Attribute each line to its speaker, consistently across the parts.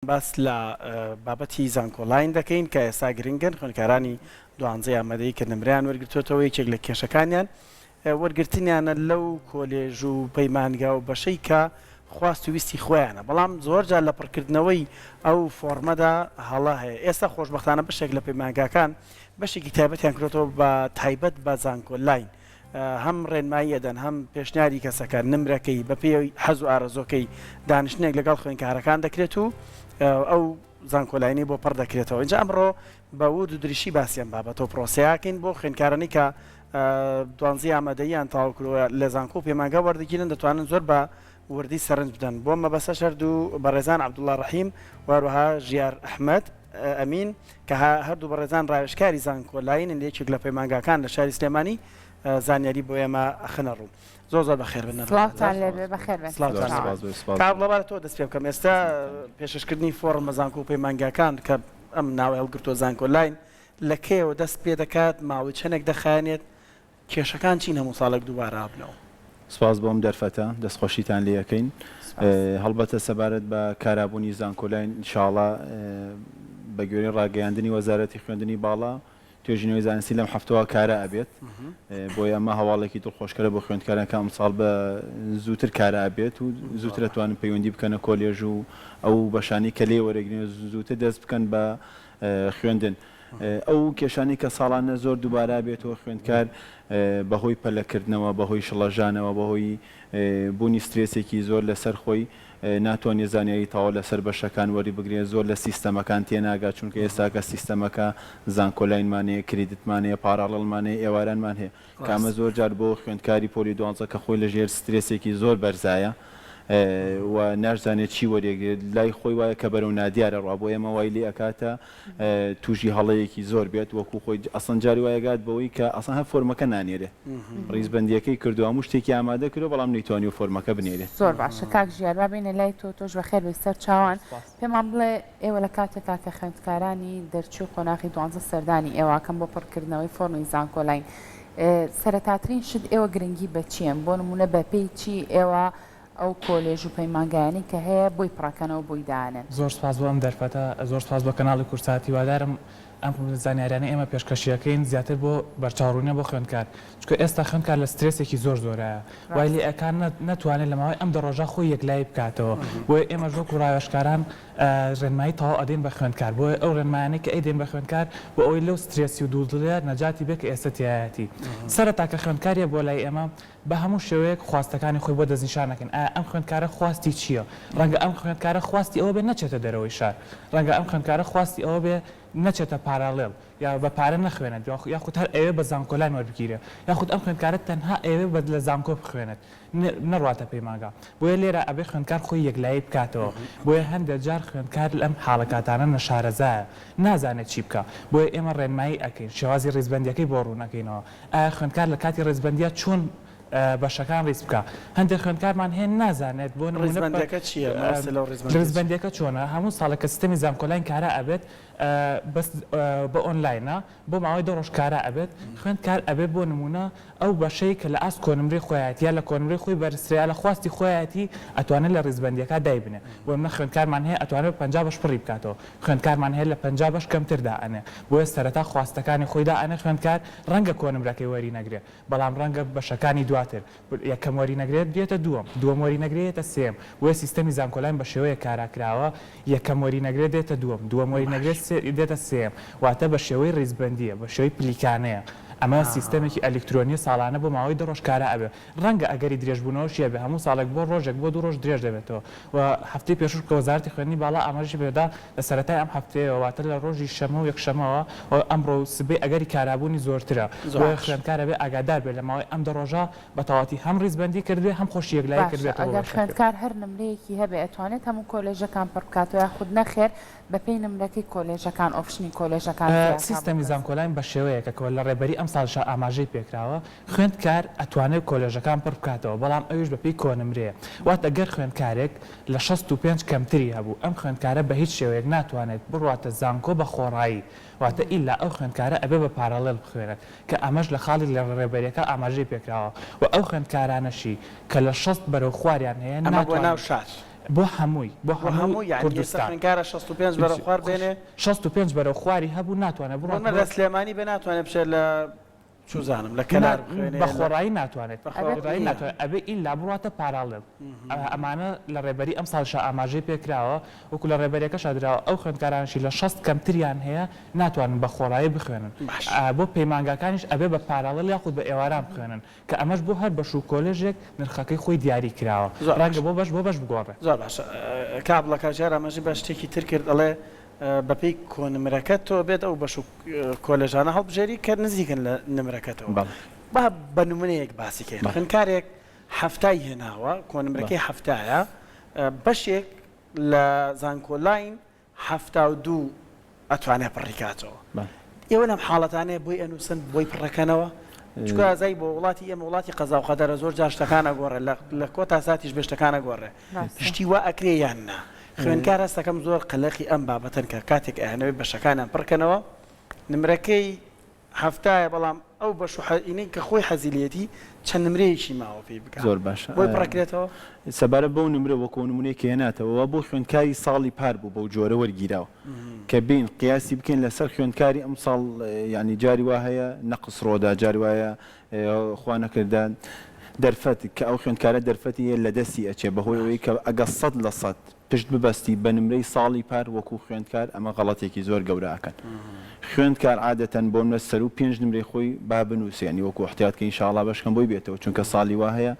Speaker 1: باس لە بابەتی زانکۆلاین دەکەین کە ئێستا گرنگن خوێندکارانی دوانزەی ئامادەیی کە نمرەیان وەرگرتوێتەوە یەکێک لە کێشەکانیان وەرگرتنیانە لەو کۆلێژ و پەیمانگا و بەشەی کە خواست و ویستی خۆیانە بەڵام زۆرجار لە پڕکردنەوەی ئەو فۆڕمەدا هەڵە هەیە ئێستا خۆشبەختانە بەشێک لە پەیمانگاکان بەشێکی تایبەتیان کردۆتەوە بە تایبەت بە زانکۆلاین هەم ڕێنمایی ئەدەن هەم پێشنیاری کەسەکە، نمرەکەی، بەپێی حەز و ئارەزووەکەی دانیشتنێک لەگەڵ خوێندکارەکان دەکرێت و ئەو زانکۆلاینەی بۆ پڕ دەکرێتەوە. ئینجا ئەمڕۆ بە ورد و درشتی باسی ئەم بابەتە و پرۆسەیە ئەکەین بۆ خوێندکارانی کە دوانزەی ئامادەییان تەواو کردووە لە زانکۆ و پەیمانگا وەردەگیرن دەتوانن زۆر بە وردی سەرنج بدەن. بۆ مەبەستەش هەردوو بەڕێزان عەبدوڵا ڕەحیم و هەروەها ژیار ئەحمەد ئەمین کە هەردوو بەڕێزان ڕاوێژکاری زانکۆلاینن لە یەکێک لە پەیمانگاکان لە شاری سلێمانی زانیاری بۆ ئێمە ئەخەنە ڕوو. زۆر زۆر بەخێر بن.
Speaker 2: سڵاوتان لێبێ بەخێر بێن.
Speaker 1: سڵاوتان لێبێ. کاک عەبدوڵا با لە تۆ دەست پێ بکەم. ئێستا پێشکەشکردنی فۆڕم بە زانکۆ و پەیمانگاکان کە ئەم ناوەی هەڵگرتووە زانکۆلاین لە کەیەوە دەست پێ دەکات، ماوەی چەندێک دەخایەنێت، کێشەکان چین هەموو ساڵێک دووبارە ئەبنەوە؟
Speaker 3: سپاس بۆ ئەم دەرفەتە، دەستخۆشیتان لێ ئەکەین. هەڵبەتە سەبارەت بە کارابوونی زانکۆلاین ان شاءاللە بە گوێرەی ڕاگەیاندنی وەزارەتی خوێندنی باڵا توێژینەوەی زانستی لەم هەفتەوە کارا ئەبێت، بۆیە ئەمە هەواڵێکی دڵخۆشکەرە بۆ خوێندکاران کە ئەمساڵ بە زووتر کارا ئەبێت و زووتر ئەتوانن پەیوەندی بکەنە کۆلێژ و ئەو بەشانەی کە لێ وەرەگرن زووتر دەست بکەن بە خوێندن. ئەو کێشانەی کە ساڵانە زۆر دووبارە بێتەوە خوێندکار بەهۆی پەلەکردنەوە، بەهۆی شڵەژانەوە، بەهۆی بوونی سترێسێکی زۆر لەسەر خۆی ناتوانێت زانیاری تەواو لەسەر بەشەکان وەریبگرێت، زۆر لە سیستەمەکان تێناگات، چونکە ئێستاکە سیستەمەکە زانکۆلاینمان هەیە، credit مان هەیە، parallel مان هەیە، ئێوارانمان هەیە. کە ئەمە زۆر جار بۆ خوێندکاری پۆلی دوانزە کە خۆی لە ژێر سترێسێکی زۆر بەرزایە و ناشزانێت چی وەریەگرێت لای خۆی وایە کە بەرەو نادیار ئەڕوا بۆیە ئەمە وای لێ ئەکاتە تووشی هەڵەیەکی زۆر بێت وەکو خۆی ئەسڵەن جاری وایە گات بەوەی کە ئەسڵەن هەر فۆرمەکە نانێرێ ڕیزبەندیەکەی کردووە هەموو شتێکی ئامادە کردووە بەڵام نەیتوانیوە فۆرمەکە بنێرێت.
Speaker 2: زۆر باشە کاک ژیار با بێینە لای تۆ تۆش بەخێر بێی سەر چاوان پێمان بڵێ ئێوە لە کاتێکا کە خوێندکارانی دەرچووی قۆناغی دوانزە سەردانی ئێوە ئەکەن بۆ پڕکردنەوەی فۆرمی زانکۆلاین سەرەتاترین شت ئێوە گرنگی بە چیەن بۆ نموونە بە پێی چی ئێوە ئەو کۆلێژ و پەیمانگایانەی کە هەیە بۆی پڕەکەنەوە بۆی دانێن؟
Speaker 4: زۆر سوپاس بۆ ئەم دەرفەتە، زۆر سوپاس بۆ کەناڵی کوردسات، هیوادارم ئەم زانیاریانەی ئێمە پێشکەشی ئەکەین زیاتر بۆ بەرچاوڕوونیە بۆ خوێندکار، چونکە ئێستا خوێندکار لە سترێسێکی زۆر زۆرایە وای لێ ئەکا نەتوانێت لە ماوەی ئەم دە ڕۆژە خۆی یەکلایی بکاتەوە، بۆیە ئێمەش وەکو ڕاوێژکاران ڕێنمایی تەواو ئەدەین بە خوێندکار، بۆیە ئەو ڕێنمایانەی کە ئەیدەین بە خوێندکار بۆ ئەوەی لەو سترێسی و دوودڵیە نەجاتی بێ کە ئێستا تیایەتی. سەرەتا کە خوێندکار یە بۆ لای ئێمە بە هەموو شێوەیەک خواستەکانی خۆی بۆ دەستنیشان ئەکەین، ئایا ئەم خوێندکارە خواستی چییە؟ ڕەنگە ئەم خوێندکارە خواستی ئەوە بێ نەچێتە دەرەوەی شار، ڕەنگە ئەم خوێندکارە خواستی ئەوە بێ نەچێتە parallel یا بە پارە نەخوێنێت یاخود هەر ئەیەوێ بە زانکۆلاین وەربگیرێ یاخود ئەم خوێندکارە تەنها ئەیەوێ بە لە زانکۆ بخوێنێت نەڕواتە پەیمانگا بۆیە لێرە ئەبێ خوێندکار خۆی یەکلایی بکاتەوە بۆیە هەندێ جار خوێندکار لەم حاڵەکاتانە نەشارەزایە نازانێت چی بکا بۆیە ئێمە ڕێنمایی ئەکەین شێوازی ڕیزبەندیەکەی بۆ ڕوون ئەکەینەوە ئایا خوێندکار لە کاتی ڕیزبەندیا چۆن بەشەکان ڕیز بکا هەندێک خوێندکارمان هەیە نازانێت بۆ نمونە
Speaker 1: ڕیزبەندیەکە چییە؟ مەبەستت لەو ڕیزبەندیە چییە؟
Speaker 4: ڕیزبەندیەکە چۆنە هەموو ساڵێک کە سیستەمی زانکۆلاین کارا ئەبێت بەس بە ئۆنلاینە بۆ ماوەی دە ڕۆژ کارا ئەبێت خوێندکار ئەبێ بۆ نمونە ئەو بەشەی کە لە ئاست کۆنمرەی خۆیەتی یا لە کۆنمرەی خۆی بەرزترە یا لە خواستی خۆیەتی ئەتوانێت لە ڕیزبەندیەکە دایبنێ بۆ نمونە خوێندکارمان هەیە ئەتوانێت بە 50 بەش پڕی بکاتەوە خوێندکارمان هەیە لە 50 بەش کەمتر دائەنێ بۆیە سەرەتا خواستەکانی خۆی دائەنێ خوێندکار ڕەنگە کۆنمرەکەی وەری نەگرێ بەڵام ڕەنگە بەشەکانی دواتر یەکەم وەری نەگرێت دێتە دووەم، دووەم وەری نەگرێ یەتە سێیەم، بۆیە سیستەمی زانکۆلاین بە شێوەیەک کارا کراوە یەکەم وەری نەگرێت دێتە دووەم، دووەم وەری نەگرێت دێتە سێیەم، واتە بە شێوەی ڕیزبەندییە، بە شێوەی پلیکانەیە، ئەمە سیستەمێکی ئەلیکترۆنییە ساڵانە بۆ ماوەی دە ڕۆژ کارا ئەبێ، ڕەنگە ئەگەری درێژبوونەوەشی هەبێ هەموو ساڵێک بۆ ڕۆژێک بۆ دوو ڕۆژ درێژ دەبێتەوە و هەفتەی پێشووش کە وەزارەتی خوێندنی باڵا ئاماژەی پێدا لە سەرەتای ئەم هەفتەیەوە واتە لە ڕۆژی شەممە و یەکشەممەوە و ئەمڕۆ و سبەی ئەگەری کارابوونی زۆرترە بۆیە خوێندکار ئەبێ ئاگادار بێت لە ماوەی ئەم دە ڕۆژە بە تەواوەتی هەم ڕیزبەندی کردبێ هەم خۆشی یەکلایی
Speaker 2: باشە
Speaker 4: کردبێتەوە بۆ
Speaker 2: ئەگەر
Speaker 4: بەشەکەی.
Speaker 2: خوێندکار هەر نمرەیەکی هەبێ ئەتوانێت هەموو کۆلێژەکان پڕ بکاتەوە یاخود نەخێر بەپێی نمرەکەی کۆلێژەکان option ی کۆلێژەکان زیاکا بۆ
Speaker 4: سیستەمی
Speaker 2: کەس.
Speaker 4: زانکۆلاین بە شێوەیەکە کە لە ڕێبەری ئەمساڵیشا ئاماژەی پێکراوە خوێندکار ئەتوانێت کۆلێژەکان پڕ بکاتەوە بەڵام ئەویش بەپێی کۆنمرەیە واتە گەر خوێندکارێک لە 65 کەمتری هەبوو ئەم خوێندکارە بە هیچ شێوەیەک ناتوانێت بڕواتە زانکۆ بە خۆڕایی واتە ئیلا ئەو خوێندکارە ئەبێ بە parallel بخوێنێت کە ئەمەش لە خاڵی لە ڕێبەریەکە ئاماژەی پێکراوە وە ئەو خوێندکارانەشی کە لە 60 بەرەو خواریان هەیە
Speaker 1: ئەمە بۆ ناو
Speaker 4: ناتوانن
Speaker 1: شار.
Speaker 4: بۆ هەمووی بۆ
Speaker 1: بۆ
Speaker 4: هەموو
Speaker 1: هەموو یانی ئێستا
Speaker 4: کوردستان.
Speaker 1: خوێندکارە 65 بەرەو خوار بێنێ.
Speaker 4: 65 بەرەو خواری هەبوو ناتوانێت
Speaker 1: بۆ
Speaker 4: بڕوات
Speaker 1: نمونە
Speaker 4: بۆ.
Speaker 1: لە سلێمانی بێ ناتوانێت بچێت لە چوزانم لە کەلار بخوێنێ
Speaker 4: بە
Speaker 1: لە.
Speaker 4: خۆڕایی ناتوانێت.
Speaker 1: بە
Speaker 2: ئەبێ
Speaker 1: خۆڕایی
Speaker 4: خۆڕایی ناتوانێت ئەبێ ئیلا بڕواتە پاراڵێڵ. ئەمانە لە ڕێبەری ئەمساڵیشا ئاماژەی پێ کراوە وەکو لە ڕێبەریەکەشا دراوە ئەو خوێندکارانەشی لە 60 کەمتریان هەیە ناتوانن بە خۆڕایی بخوێنن
Speaker 1: باش.
Speaker 4: بۆ پەیمانگاکانیش ئەبێ بە پاراڵێڵ یاخود بە ئێواران بخوێنن کە ئەمەش بۆ هەر بەش و کۆلێژێک نرخەکەی خۆی دیاری کراوە
Speaker 1: زۆر
Speaker 4: ڕەنگە
Speaker 1: باشە.
Speaker 4: بۆ بەش بۆ بەش بگۆڕێ.
Speaker 1: زۆر باشە کابڵە کاک ژیار ئاماژەی بە شتێکی تر کرد ئەڵێ بەپێی کۆنمرەکەت تۆ بێت ئەو بەش و کۆلێژانە هەڵبژێری کە نزیکن لە نمرەکەتەوە
Speaker 3: بەڵێ.
Speaker 1: با بە نمونەیەک باسی کەین
Speaker 3: بەڵێ.
Speaker 1: خوێندکارێک حەفتای هێناوە
Speaker 3: بەڵێ.
Speaker 1: کۆنمرەکەی حەفتایە بەشێک لە زانکۆلاین 72 ئەتوانێ پڕی کاتەوە
Speaker 3: بەڵێ.
Speaker 1: ئێوە لەم حاڵەتانەیە بۆی ئەنووسن بۆی پڕەکەنەوە چونکە ئازای بۆ وڵاتی ئێمە وڵاتی قەزا و قەدەرە زۆر جار شتەکان ئەگۆڕێ لە لە کۆتا ساتیش بێ شتەکان ئەگۆڕێ
Speaker 2: ڕاستە.
Speaker 1: شتی وا ئەکرێ یان نا خوێندکار هەستەکەم زۆر قەلەقی ئەم بابەتەن کە کاتێک ئەیانەوێ بەشەکانیان پڕکەنەوە نمرەکەی حەفتایە بەڵام ئەو بەش و حەینەی کە خۆی حەزی لێیەتی چەند نمرەیەکی ماوە پێی بگا
Speaker 3: زۆر باشە
Speaker 1: بۆی پڕەکرێتەوە؟
Speaker 3: سەبارەت بەو نمرە وەکو ئەو نمونەی کە هێناتەوە وا بۆ خوێندکاری ساڵی پار بوو بەو جۆرە وەرگیراوە کە بێین قیاسی بکەین لەسەر خوێندکاری ئەمساڵ یانی جاری وا هەیە نەقس ڕۆدا جاری وایە خوا نەکردە دەرفەت کە ئەو خوێندکارە دەرفەتی هەیە لەدەستی ئەچێ بەهۆی ئەوەی کە ئەگە 100% پشت ببەستی بە نمرەی ساڵی پار وەکو خوێندکار ئەمە غەڵەتێکی زۆر گەورە ئەکەن خوێندکار عادەتەن بۆ نمرە سەرو پێنج نمرەی خۆی با بنوسێ یانی وەکو احتیاط کە ان شاء اللە بەشکەم بۆی بێتەوە چونکە ساڵی وا هەیە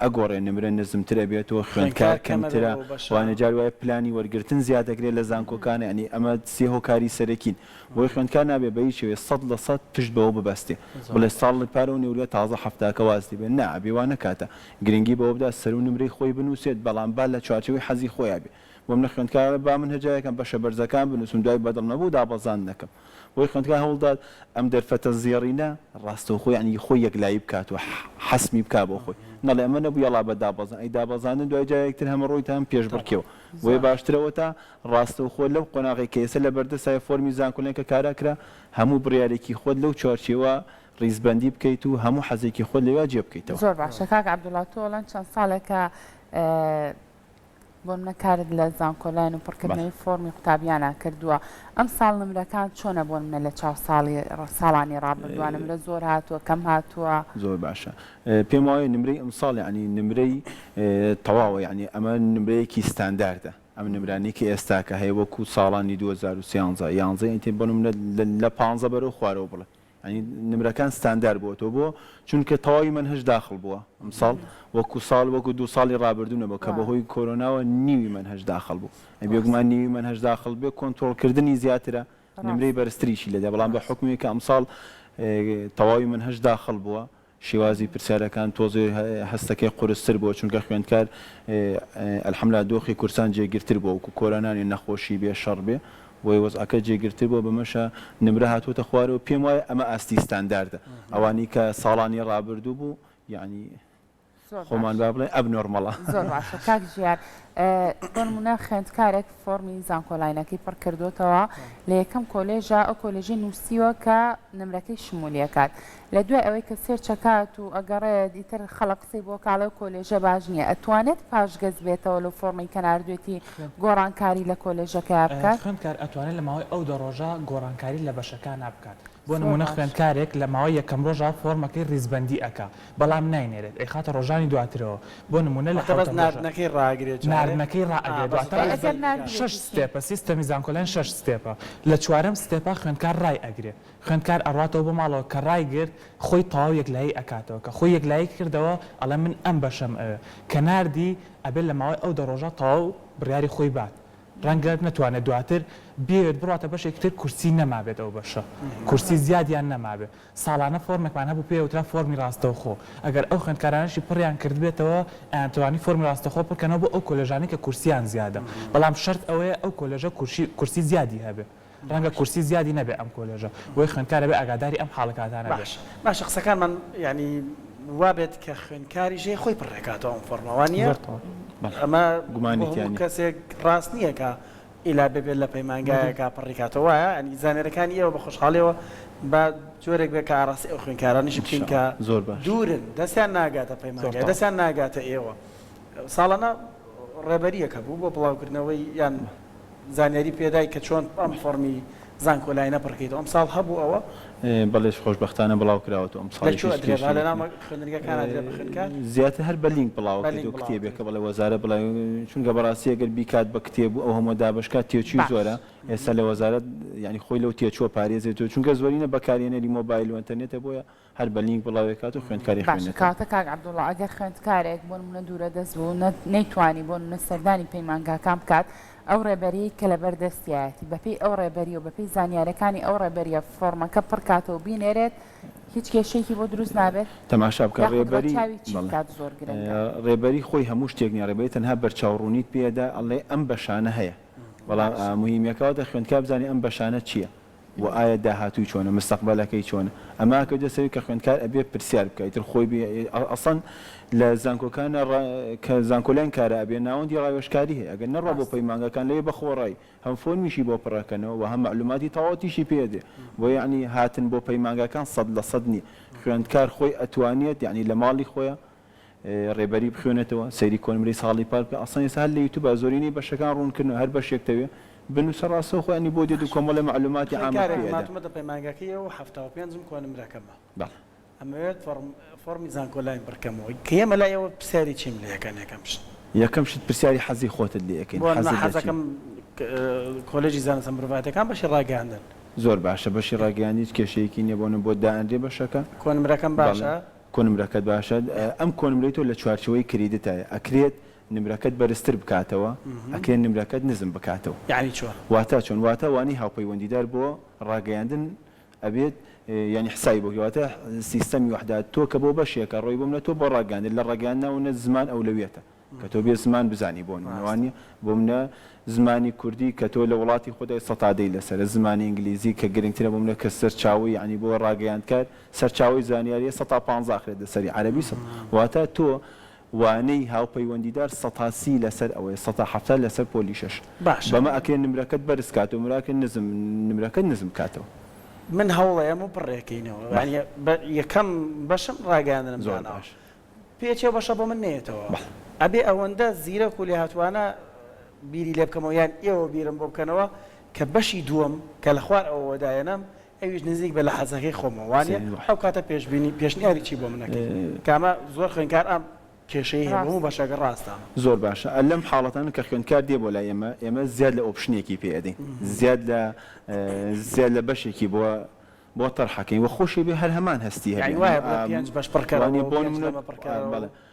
Speaker 3: ئەگۆڕێ نمرە نزمتر ئەبێتەوە خوێندکار
Speaker 1: خوێندکار کەمە بێ
Speaker 3: کەمترە
Speaker 1: بۆ بەشە.
Speaker 3: وانە جار وایە پلانی وەرگرتن زیاد ئەکرێ لە زانکۆکان یانی ئەمە سێ هۆکاری سەرەکین بۆیە خوێندکار نابێ بە هیچ شێوەیە 100% پشت بەوە ببەستێ بڵێ ساڵی پار ئەو نمرە تازە حەفتاکە واز لێ بێ نا ئەبێ وا نەکاتە گرنگی بەوە بدات سەرو نمرەی خۆی بنوسێت بەڵام با لە چوارچێوەی حەزی خۆیا بێ بۆ منە خوێندکار ئەڵێ با من هەر جارێکم بەشە بەرزەکان بنوسم دوای بەدڵ نەبوو دابەزاندنەکەم بۆیە خوێندکار هەوڵدات ئەم دەرفەتە زێڕینە ڕاستەوخۆ یانی خۆی یەکلایی بکات و حەسمی بکا بۆ خۆی نەڵێ ئەمە نەبوو یەڵا بە دابەزان ئەی دابەزاندن دوای جارێک تر هەمە ڕۆیتە هەم پێشبڕکێوە بۆیە باشترە ئەوەتا ڕاستەوخۆ لەو قۆناغەی کە ئێستا لەبەردەستایە فۆرمی زانکۆلاین کە کارا کرا هەموو بڕیارێکی خۆت لەو چوارچێوە ڕیزبەندی بکەیت و هەموو حەزێکی خۆت لەویا جێ بکەیتەوە.
Speaker 2: زۆر باشە کاک عەبدوڵا تۆ ئەڵێن چەند ساڵێکە بۆ منە کارت لە زانکۆلاین و پڕکردنەوەی فۆرمی قوتابیانە کردووە ئەم ساڵ نمرەکان چۆنە بۆ منە لە چاو ساڵی ساڵانی ڕابردووە نمرە زۆر هاتووە کەم هاتووە؟
Speaker 3: زۆر باشە پێم وایە نمرەی ئەمساڵ یانی نمرەی تەواوە یانی ئەمە نمرەیەکی ستانداردە ئەم نمرانەی کە ئێستاکە هەیە وەکو ساڵانی 2013 یانزە ئیتر بۆ نمونە لە پانزە بەرەو خوارەوە بڵێ یانی نمرەکان ستاندار بووەتەوە بۆ؟ چونکە تەواوی مەنهەج داخڵ بووە ئەمساڵ وەکو ساڵ وەکو دوو ساڵی ڕابردوو نەبوو کە بەهۆی کۆرۆناوە نیوی مەنهەج داخڵ بوو بێگومان نیوی مەنهەج داخڵ بێ کۆنترۆڵکردنی زیاترە نمرەی بەرزتریشی لێدە بەڵام بە حوکمی کە ئەمساڵ تەواوی مەنهەج داخڵ بووە شێوازی پرسیارەکان تۆزێ هەستەکەی قورستر بووە چونکە خوێندکار الحمدللە دۆخی کورسان جێگیرتر بووە وەکو کۆرۆنا نیە نەخۆشی بێ شەڕ بێ بۆیە وەزعەکە جێگیرتر بووە بەمەشە نمرە هاتووەتە خوارەوە پێم وایە ئەمە ئاستی ستانداردە ئەوانی کە ساڵانی ڕابردوو بوو یەعنی
Speaker 2: زۆر
Speaker 3: خۆمان
Speaker 2: باشە
Speaker 3: با بڵێین abnormal ە.
Speaker 2: زۆر باشە کاک ژیار بۆ نمونە خوێندکارێک فۆرمی زانکۆلاینەکەی پڕ کردوتەوە لە یەکەم کۆلێژە ئەو کۆلێژەی نووسیوە کە نمرەکەی شمولی ئەکات لە دوای ئەوەی کە search ئەکات و ئەگەڕێت ئیتر خەڵک قسەی بۆ کاڵێ و کۆلێژە باش نییە ئەتوانێت پاشگەز بێتەوە لەو فۆرمەی کە ناردوێتی گۆڕانکاری لە کۆلێژەکەیا بکات؟
Speaker 4: خوێندکار ئەتوانێت لە ماوەی ئەو دە ڕۆژە گۆڕانکاری لە بەشەکانا بکات بۆ
Speaker 2: زۆر
Speaker 4: نمونە
Speaker 2: باش.
Speaker 4: خوێندکارێک لە ماوەی یەکەم ڕۆژا فۆرمەکەی ڕیزبەندی ئەکا بەڵام ناینێرێت ئەیخاتە ڕۆژانی دواترەوە بۆ نمونە لە
Speaker 1: واتە بەس
Speaker 4: حەوتەم ڕۆژا
Speaker 1: ناردنەکەی ڕائەگرێ جارێ
Speaker 4: ناردنەکەی
Speaker 1: ئا
Speaker 4: ڕائەگرێ
Speaker 1: بەس
Speaker 4: دواتر
Speaker 2: ئەی ئەگەر
Speaker 1: ڕیزبەندی بکا.
Speaker 4: شەش
Speaker 2: ناردبێتی چی؟
Speaker 4: step ە سیستەمی زانکۆلاین شەش step ە لە چوارەم step ا خوێندکار ڕای ئەگرێ خوێندکار ئەڕواتەوە بۆ ماڵەوە کە ڕایگرت خۆی تەواو یەکلایی ئەکاتەوە کە خۆی یەکلایی کردەوە ئەڵێ من ئەم بەشەم ئەوێ کە ناردی ئەبێ لە ماوەی ئەو دە ڕۆژە تەواو بڕیاری خۆی بات ڕەنگە نەتوانێت دواتر بیەوێت بڕواتە بەشێکی تر کورسی نەمابێت ئەو بەشە کورسی زیادیان نەمابێت ساڵانە فۆرمێکمان هەبوو پێی ئەوترا فۆرمی ڕاستەوخۆ ئەگەر ئەو خوێندکارانەشی پڕیان کردبێتەوە ئەیانتوانی فۆرمی ڕاستەوخۆ پڕکەنەوە بۆ ئەو کۆلێژانەی کە کورسیان زیادە بەڵام شەرت ئەوەیە ئەو کۆلێژە کورسی زیادی هەبێ ڕەنگە کورسی زیادی نەبێ ئەم کۆلێژە بۆیە خوێندکار ئەبێ ئاگاداری ئەم حاڵەکاتانە بێ.
Speaker 1: باشە باشە قسەکانمان یانی وابێت کە خوێندکاریش هەیە خۆی پڕێکاتەوە ئەم فۆرمە وانیە؟
Speaker 4: زۆر تەواو.
Speaker 3: بەڵێ
Speaker 1: ئەمە
Speaker 3: گومانی
Speaker 1: بۆ
Speaker 3: تیا
Speaker 1: هەموو
Speaker 3: نیە.
Speaker 1: کەسێک ڕاست نییە کە ئیلا ببێت لە پەیمانگایەکا پڕی کاتەوە وایە؟ یانی زانیاریەکانی ئێوە بە خۆشحاڵیەوە با جۆرێک بێت کە ئاڕاستەی ئەو خوێندکارانەشی بکەین کە
Speaker 3: زۆر باش.
Speaker 1: دوورن دەستیان ناگاتە
Speaker 4: زۆر
Speaker 1: پەیمانگای
Speaker 4: تەواو.
Speaker 1: دەستیان ناگاتە ئێوە ساڵانە. ڕێبەرییەک هەبوو بۆ بڵاوکردنەوەی یان زانیاری پێدای کە چۆن ئەم فۆڕمی زانکۆلاینە پڕکەیتەوە ئەمساڵ هەبوو ئەوە؟
Speaker 3: بەڵێ خۆشبەختانە بڵاو کراوەتەوە
Speaker 1: ئەمساڵیش لە کوێ ئەدرێ با لەناو خوێندنگەکان ئەدرێ بە خوێندکار؟
Speaker 3: زیاتر هەر بە لینک بڵاو ئەکرێتەوە کتێبێکە بەڵێ وەزارەت بڵاوی چونکە بەڕاستی ئەگەر بیکات بە کتێب و ئەو هەمووە دابەش کات تێچووی زۆرە ئێستا لە وەزارەت یانی خۆی لەو تێچووە پارێزێتەوە چونکە زۆرینە بەکارهێنەری مۆبایل و ئەنتەرنێتە بۆیە هەر بە لینک بڵاوێکات و خوێندکاری
Speaker 2: باشە
Speaker 3: خوێنێتەوە.
Speaker 2: کەواتە کاک عەبدوڵا ئەگەر خوێندکارێک بۆ نمونە دوورە دەست بوو نە نەیتوانی بۆ نمونە سەردانی پەیمانگاکان بکات ئەو ڕێبەریەی کە لەبەر دەستیایەتی بەپێی ئەو ڕێبەریە و بەپێی زانیارەکانی ئەو ڕێبەریە فۆڕمەکە پڕکاتەوە و بینێرێت هیچ کێشەیەکی بۆ دروست نابێت؟
Speaker 3: تەماشا بکە
Speaker 2: یاخود
Speaker 3: ڕێبەری
Speaker 2: ڕەچاوی چی
Speaker 3: بەڵێ
Speaker 2: بکات زۆر گرنگە.
Speaker 3: ڕێبەری خۆی هەموو شتێک نیە ڕێبەری تەنها بەرچاوڕوونیت پێ ئەدا ئەڵێ ئەم بەشانە هەیە بەڵام
Speaker 2: باشە.
Speaker 3: موهیمەکە واتە خوێندکار بزانێ ئەم بەشانە چیە وە ئایا داهاتووی چۆنە مستەقبەلەکەی چۆنە ئەمە ئەکەوێتە سەری کە خوێندکار ئەبێ پرسیار بکا ئیتر خۆی بێ ئەسڵەن لە زانکۆکانا ڕا کە زانکۆلاین کارا ئەبێ ناوەندی ڕاوێژکاری هەیە ئەگەر نەڕوا بۆ
Speaker 2: ڕاستە.
Speaker 3: پەیمانگاکان لەوێ بە خۆڕایی هەم فۆرمیشی بۆ پڕەکەنەوە وە هەم مەعلوماتی تەواوەتیشی پێ ئەدرێ بۆیە یەعنی هاتن بۆ پەیمانگاکان 100% نیە خوێندکار خۆی ئەتوانێت یەعنی لە ماڵی خۆیا ڕێبەری بخوێنێتەوە سەیری کۆنمرەی ساڵی پار بکە ئەسڵەن ئێستا هەر لە یوتوبا زۆرینەی بەشەکان ڕوونکردنەوە هەر بەشێکتەوێ بنووسە ڕاستەوخۆ یانی بۆ دێت و
Speaker 1: باشە
Speaker 3: کۆمەڵێ مەعلوماتی عامت
Speaker 1: خوێندکارێکم
Speaker 3: پێ ئەدا.
Speaker 1: هاتوومەتە پەیمانگاکەی ئێوە و 75 م کۆنمرەکەمە
Speaker 3: بەڵێ.
Speaker 1: ئەمەوێت فۆڕم فۆڕمی زانکۆلاین پڕکەمەوە کە یەمە لای ئێوە پرسیاری چیم لێ ئەکەن یەکەم شت؟
Speaker 3: یەکەم شت پرسیاری حەزی خۆتت لێ ئەکەین
Speaker 1: بۆ نمونە
Speaker 3: حەزت لە چیە؟
Speaker 1: حەزەکەم کۆلێژی زانستە مرۆڤایەتیەکان بەشی ڕاگەیاندن.
Speaker 3: زۆر باشە بەشی ڕاگەیاندن هیچ کێشەیەکی نیە بۆ نمونە بۆت دائەنرێ بەشەکە؟
Speaker 1: کۆنمرەکەم
Speaker 3: بەڵێ.
Speaker 1: باشە؟
Speaker 3: کۆنمرەکەت باشە ئەم کۆنمرەی تۆ لە چوارچێوەی credit ایە ئەکرێت نمرەکەت بەرزتر بکاتەوە ئەکرێت نمرەکەت نزم بکاتەوە.
Speaker 1: یەعنی چۆن؟
Speaker 3: واتا چۆن؟ واتا وانەی هاوپەیوەندیدار بۆ ڕاگەیاندن ئەبێت یانی حسابی بۆ بکەی واتە سیستەمی وەحدات تۆ کە بۆ بەشێکە ڕۆی بۆ منە تۆ بۆ ڕاگەیاندن لە ڕاگەیاندنا ونە زمان ئەولەویەتە کە تۆ بێ زمان بزانی بۆ نمونە
Speaker 1: ڕاستە.
Speaker 3: وانیە بۆ منە زمانی کوردی کە تۆ لە وڵاتی خۆتای سەتا دەی لەسەرە زمانی ئینگلیزی کە گرنگترە بۆ منە کە سەرچاوەی یانی بۆ ڕاگەیاندکار سەرچاوەی زانیاریە سەتا پانزە ئەخرێتە سەری عەرەبی سەد واتە تۆ وانەی هاوپەیوەندیدار سەتا سی لەسەر ئەوەیە سەتا 70 لەسەر پۆلی شەش
Speaker 1: باشە.
Speaker 3: بەمە ئەکرێ نمرەکەت بەرز کاتەوە مراکرێ نزم نمرەکەت نزم کاتەوە.
Speaker 1: من هەوڵەیەم و پڕێکەینەوە
Speaker 3: بەڵێ.
Speaker 1: یانی بە یەکەم بەشم ڕاگەیاندنم
Speaker 3: زۆر
Speaker 1: داناوە
Speaker 3: باش.
Speaker 1: پێچێ و بەشە بۆ من نەیەتەوە
Speaker 3: بەڵێ.
Speaker 1: ئەبێ ئەوەندە زیرەک و لێهاتوانە بیری لێ بکەمەوە یان ئێوە بیرم بۆ بکەنەوە کە بەشی دووەم کە لە خوار ئەوەوە دایەنەم ئەویش نزیک بێ لە حەزەکەی خۆمەوە وانیە؟
Speaker 3: وایە.
Speaker 1: ئەو کاتە پێشبینی پێشنیاری چی بۆ من ئەکەی کە ئەمە زۆر خوێندکار ئەم کێشەی هەیە بۆ
Speaker 2: ڕاستە.
Speaker 1: هەموو بەشەکە ڕاستە ئەمە.
Speaker 3: زۆر باشە ئە لەم حاڵەتانە کە خوێندکار دێ بۆ لای ئێمە ئێمە زیاد لە option ێکی پێ ئەدەین زیاد لە زیاد لە بەشێکی بۆ بۆ تەرحەکەین وە خۆشی بێ هەر هەمان هەستی هەبێ
Speaker 1: یانی
Speaker 3: یانی
Speaker 1: وایە بڵێ پێنج بەش پڕکەرەوە
Speaker 3: وانیە
Speaker 1: و
Speaker 3: بۆ
Speaker 1: پێنج
Speaker 3: نمونە
Speaker 1: لەمە پڕکەرەوە
Speaker 3: بەڵێ
Speaker 1: و.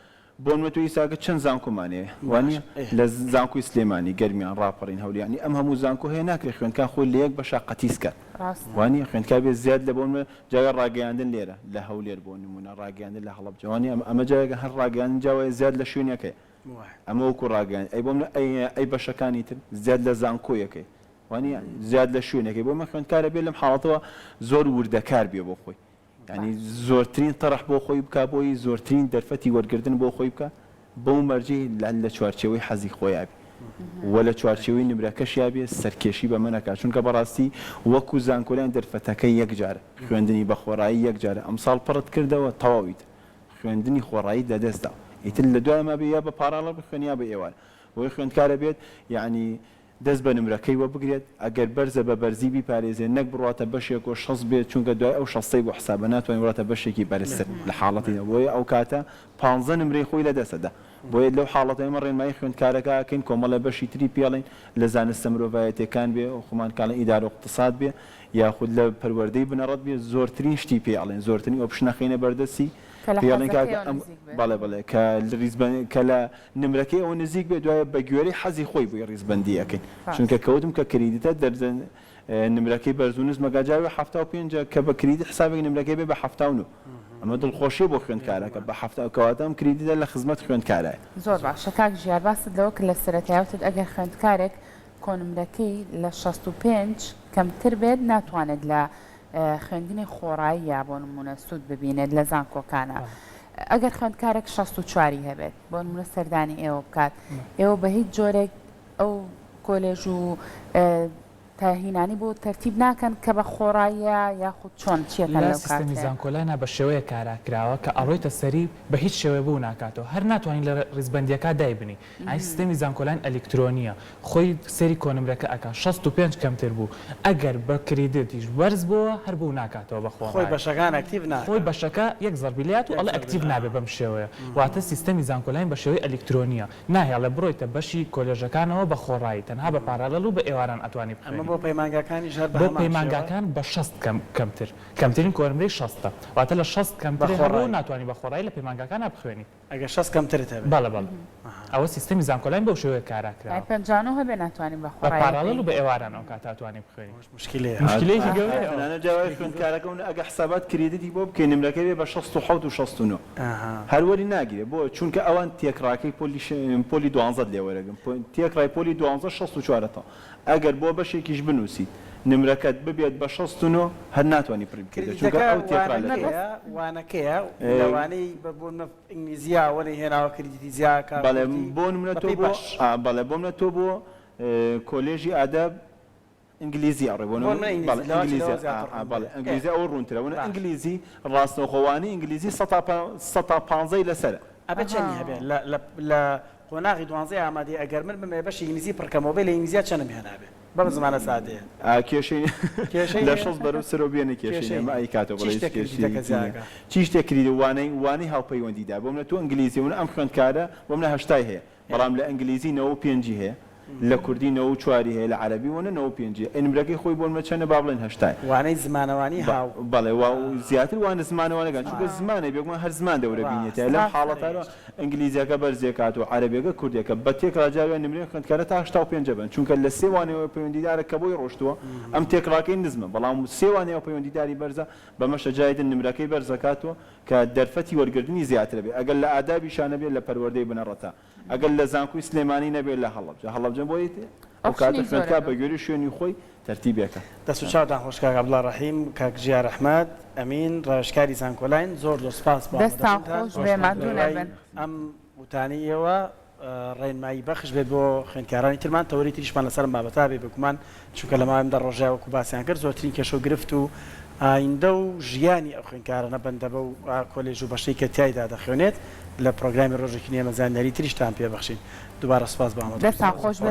Speaker 3: بۆ نمونە تۆ ئیساکە چەند زانکۆمان هەیە وانیە
Speaker 1: باشە ئێ.
Speaker 3: لە زانکۆی سلێمانی گەرمیان ڕاپەڕین هەولێر یانی ئەم هەموو زانکۆ هەیە ناکرێ خوێندکار خۆی لە یەک بەشا قەتیس کات
Speaker 2: ڕاستە.
Speaker 3: وانیە خوێندکار بێ زیاد لە بۆ نمونە جاوێ ڕاگەیاندن لێرە لە هەولێر بۆ نمونە ڕاگەیاندن لە هەڵەبجە وانیە ئەمە ئەمە جاوێکە هەر ڕاگەیاندن جاوەیە زیاد لە شوێنێک هەیە
Speaker 1: وایە.
Speaker 3: ئەمە وەکو ڕاگەیاندن ئەی بۆ منە ئەی ئەی بەشەکانی تر زیاد لە زانکۆیەک هەیە وانیە زیاد لە شوێنێک هەیە بۆ من خوێندکارە بێ لەم حاڵەتەوە زۆر وردەکار بێ بۆ خۆی یانی زۆرترین تەرح بۆ خۆی بکا بۆی زۆرترین دەرفەتی وەرگردن بۆ خۆی بکا بەو مەرجەی لە چوارچێوەی حەزی خۆیا بێ وە لە چوارچێوەی نمرەکەشیا بێ سەرکێشی بەمە نەکا چونکە بەڕاستی وەکو زانکۆلاین دەرفەتەکە یەک جارە خوێندنی بە خۆڕایی یەک جارە ئەمساڵ پڕت کردەوە تەواو ئیتر خوێندنی خۆڕاییت لەدەست داوە ئیتر لە دوای ئەمە بێ یا بە parallel بخوێنی یا بە ئێوارە بۆیە خوێندکارە بێت یانی دەست بە نمرەکەی وەبگرێت، ئەگەر بەرزە بە بەرزی بیپارێزێ نەک بڕواتە بەشێک و شەست بێت چونکە دوای ئەو شەستەی بۆ حسابە ناتوانێت بڕواتە بەشێکی بەرزتر لە حاڵەتی بۆیە ئەوکاتە پانزە نمرەی خۆی لەدەست ئەدا بۆیە لەو حاڵەتە ئێمە ڕێنمایی خوێندکارەکە ئەکەین کۆمەڵێ بەشی تری پێڵێین لە زانستە مرۆڤایەتیەکان بێ خۆمان کاڵێن ئیدارە و اقتصاد بێ یاخود لە پەروەردەی بنەڕەت بێ زۆرترین شتی پێ ئەڵێن زۆرترین option ئەخەینە بەردەستی
Speaker 2: کە لە
Speaker 3: پێڵێن کاکە
Speaker 2: حەزەکەیەوە
Speaker 3: ئەم
Speaker 2: نزیک بێت.
Speaker 3: بەڵێ بەڵێ کە ریزبەن کە لە نمرەکەی ئەوە نزیک بێت دوایە بە گوێرەی حەزی خۆی بۆی ریزبەندی ئەکەین چونکە
Speaker 2: ڕاستە.
Speaker 3: کە وتم کە credit ە دەرجە نمرەکەی بەرز و نزمە گا جاوێ 75 ە کە بە credit حسابێک نمرەکەی بێ بە 79 ئەمە دڵخۆشیە بۆ خوێندکارەکە بە حەفتا کەواتە ئەم credit ە لە خزمەت خوێندکارایە.
Speaker 2: زۆر باشە کاک ژیار باست لەوە کرد لە سەرەتای وتت ئەگەر خوێندکارێک کۆنمرەکەی لە 65 کەمتر بێت ناتوانێت لە خوێندنی خۆڕاییە بۆ نموونە سوود ببینێت لە زانکۆکانا ئەگەر خوێندکارێک 64 ی هەبێت بۆ نموونە سەردانی ئێوە بکات ئێوە بە هیچ جۆرێک ئەو کۆلێژ و. تاهینانی بۆ تەرتیب ناکەن کە بە خۆڕاییە یاخود چۆن چیەکەن
Speaker 4: لە
Speaker 2: لەو
Speaker 4: سیستەمی
Speaker 2: کاتەیە؟
Speaker 4: زانکۆلاینا بە شێوەیەک کارا کراوە کە ئەڕۆیتە سەری بە هیچ شێوەیە بوو ناکاتەوە هەر ناتوانی لە ڕیزبەندیەکا دایبنی یانی سیستەمی زانکۆلاین ئەلیکترۆنیە خۆی سەیری کۆنمرەکە ئەکا 65 کەمتر بوو ئەگەر بە credit یش بەرز بۆوە هەر بوو ناکاتەوە بە
Speaker 1: خۆی
Speaker 4: خۆڕایی
Speaker 1: بەشەکان active
Speaker 4: خۆی
Speaker 1: ناکا.
Speaker 4: بەشەکە یەک زەربی لێیات و
Speaker 1: یەک
Speaker 4: ئەڵێ
Speaker 1: زەربی
Speaker 4: active
Speaker 1: ئا.
Speaker 4: نابێ بەم شێوەیە واتە سیستەمی زانکۆلاین بە شێوەی ئەلیکترۆنیە ناهێڵێ بڕۆیتە بەشی کۆلێژەکانەوە بە خۆڕایی تەنها بە parallel و بە ئێواران ئەتوانی
Speaker 1: ئەمە
Speaker 4: بخوێنی.
Speaker 1: بۆ پەیمانگاکانیش هەر بە
Speaker 4: بۆ
Speaker 1: هەمان شێوە؟
Speaker 4: پەیمانگاکان بە 60 کەم کەمتر کەمترین کۆنمرەی شەستە واتە لە 60
Speaker 1: بە
Speaker 4: کەمترێ هەبوو
Speaker 1: خۆڕایی.
Speaker 4: ناتوانی بە خۆڕایی لە پەیمانگاکانا بخوێنی.
Speaker 1: ئەگەر 60 کەمترت هەبێ.
Speaker 4: بەڵێ بەڵێ
Speaker 1: ئەها.
Speaker 4: ئەوە سیستەمی زانکۆلاین بەو شێوەیە کارا
Speaker 2: یانی
Speaker 4: کراوە.
Speaker 2: 59 هەبێ ناتوانی بە
Speaker 4: بە
Speaker 2: خۆڕایی
Speaker 4: parallel و
Speaker 2: بخوێنی.
Speaker 4: بە ئێواران ئەو کاتە ئەتوانی بخوێنی.
Speaker 1: ئەوەش موشکیلەیە.
Speaker 4: موشکیلەیەکی گەورەیە ئەوە.
Speaker 3: تەنانەت جا وایە خوێندکارەکە و ئەگە حسابات credit ی بۆ بکەی نمرەکەی بێ بە 67 و 69
Speaker 1: ئەها.
Speaker 3: هەر وەری ناگرێ بۆ چونکە ئەوان تێکڕاکەی پۆلی پۆلی دوانزەت لێ وەرەگرن تێکڕای پۆلی دوانزە 64 ە تەواو ئەگەر بۆ بەشێکیش بنووسیت نمرەکەت ببێت بە 69 هەر ناتوانی پڕی بکەیتەوە چونکە
Speaker 1: credit ەکە
Speaker 3: ئەو تێکڕا لە تۆ
Speaker 1: وانەکەیە وانەکەیە لەوانەی بە بۆ نمونە ئینگلیزیا وەری هێناوە credit ی زیاکە
Speaker 3: بەڵێ
Speaker 1: کوردی
Speaker 3: بۆ نمونە تۆ
Speaker 1: بەپێی
Speaker 3: بۆ
Speaker 1: بەش.
Speaker 3: ئا بەڵێ بۆ منە تۆ بۆ کۆلێژی ئاداب ئینگلیزی ئەڕێ بۆ
Speaker 1: بۆ نمونە ئینگلیزی
Speaker 3: بەڵێ
Speaker 1: لەوە چی
Speaker 3: ئینگلیزی
Speaker 1: لەوە
Speaker 3: ئا
Speaker 1: زیاتر
Speaker 3: ئا
Speaker 1: ڕوون
Speaker 3: بەڵێ
Speaker 1: بێ ئێ
Speaker 3: ئینگلیزی ئەوە ڕوونترە بۆ نمونە
Speaker 1: باش.
Speaker 3: ئینگلیزی ڕاستەوخۆ وانەی ئینگلیزی سەتا پا سەتا پانزەی لەسەرە.
Speaker 1: ئەبێ چەنی
Speaker 2: ئەها.
Speaker 1: هەبێ لە لە لە قۆناغی دوانزەی ئامادەی ئەگەر من بمەوێ بەشی ئینگلیزی پڕکەمەوە بێ لە ئینگلیزیا چەنم هێنابێ بەم زمانە سادەیە؟
Speaker 3: ئا کێشەی
Speaker 1: کێشەی
Speaker 3: لە
Speaker 1: نیە؟
Speaker 3: شەست بەرەو سەرەوە بێنە کێشەی
Speaker 1: کێشەی
Speaker 3: نیە ئەمە
Speaker 1: نیە
Speaker 3: ئەیکاتەوە
Speaker 1: چی
Speaker 3: بەڵێ هیچ
Speaker 1: شتێک
Speaker 3: کێشەیەکی
Speaker 1: credit ەکە
Speaker 3: نیە
Speaker 1: زیاکا؟
Speaker 3: چی شتێک credit وانەی وانەی هاوپەیوەندیدار بۆ منە تۆ ئینگلیزی بۆ منە ئەم خوێندکارە بۆ منە هەشتای هەیە
Speaker 1: ئێ.
Speaker 3: بەڵام لە ئینگلیزی 95 ی هەیە لە کوردی 94 ی هەیە لە عەرەبی وەنە 95 ی ئەی نمرەکەی خۆی بۆ نمرە چەنە با بڵێن هەشتایە
Speaker 1: وانەی زمانەوانی
Speaker 3: بە
Speaker 1: هاو
Speaker 3: بەڵێ وا و زیاتر وانە زمانەوانەکان چونکە زمانە بێگومان هەر زمان دەورە بینێتە
Speaker 1: ڕاستە
Speaker 3: لەم
Speaker 2: ڕاستە
Speaker 3: حاڵەتانەوە ئینگلیزیەکە بەرزێکات و عەرەبیەکە کوردیەکە بە تێکڕا جاروای نمرەی خوێندکارە تا 85 بن چونکە لە سێ وانەیەوە پەیوەندیدارە کە بۆی ڕۆشتووە ئەم تێکڕاکەی نزمە بەڵام سێ وانەیەوە پەیوەندیداری بەرزە بەمەشە جاری تر نمرەکەی بەرزەکاتەوە کە دەرفەتی وەرگرتنی زیاترە بێ ئەگەر لە ئادابیشا نەبێ لە پەروەردەی بنەڕەتا ئەگەر لە زانکۆی سلێمانی نەبێت لە هەڵەبجە هەڵەبجە بۆی ئەو کاتە
Speaker 2: option ی زۆرە
Speaker 3: خوێندکار
Speaker 2: بۆ.
Speaker 3: بە گوێرەی شوێنی خۆی تەرتیبێکە.
Speaker 1: دەست و چاوتان خۆش کاک عەبدوڵا ڕەحیم، کاک ژیار ئەحمەد ئەمین ڕاوێژکاری زانکۆلاین زۆر زۆر سپاس بۆ
Speaker 2: دەستتان
Speaker 1: ئامادەبوونتان.
Speaker 2: خۆش بێ ماندوو
Speaker 1: بەهیوای
Speaker 2: نەبن.
Speaker 1: ئەم وتانەی ئێوە ڕێنمایی بەخش بێت بۆ خوێندکارانی ترمان، تەوەری تریشمان لەسەر ئەم بابەتە هەبێ بێگومان، چونکە لە ماوەی ئەم دە ڕۆژەیا وەکو باسیان کرد زۆرترین کێشە و گرفت و ئایندە و ژیانی ئەو خوێندکارانە بەندە بەو کۆلێژ و بەشەی کە تیایدا دەخوێنێت، لە پڕۆگرامی ڕۆژێکی نوێ ئێمە زانیاری تریشتان پێ بەخشین. دووبارە سوپاس بۆ
Speaker 2: دەستتان
Speaker 1: ئامادەبوونتان.
Speaker 2: خۆش بێ.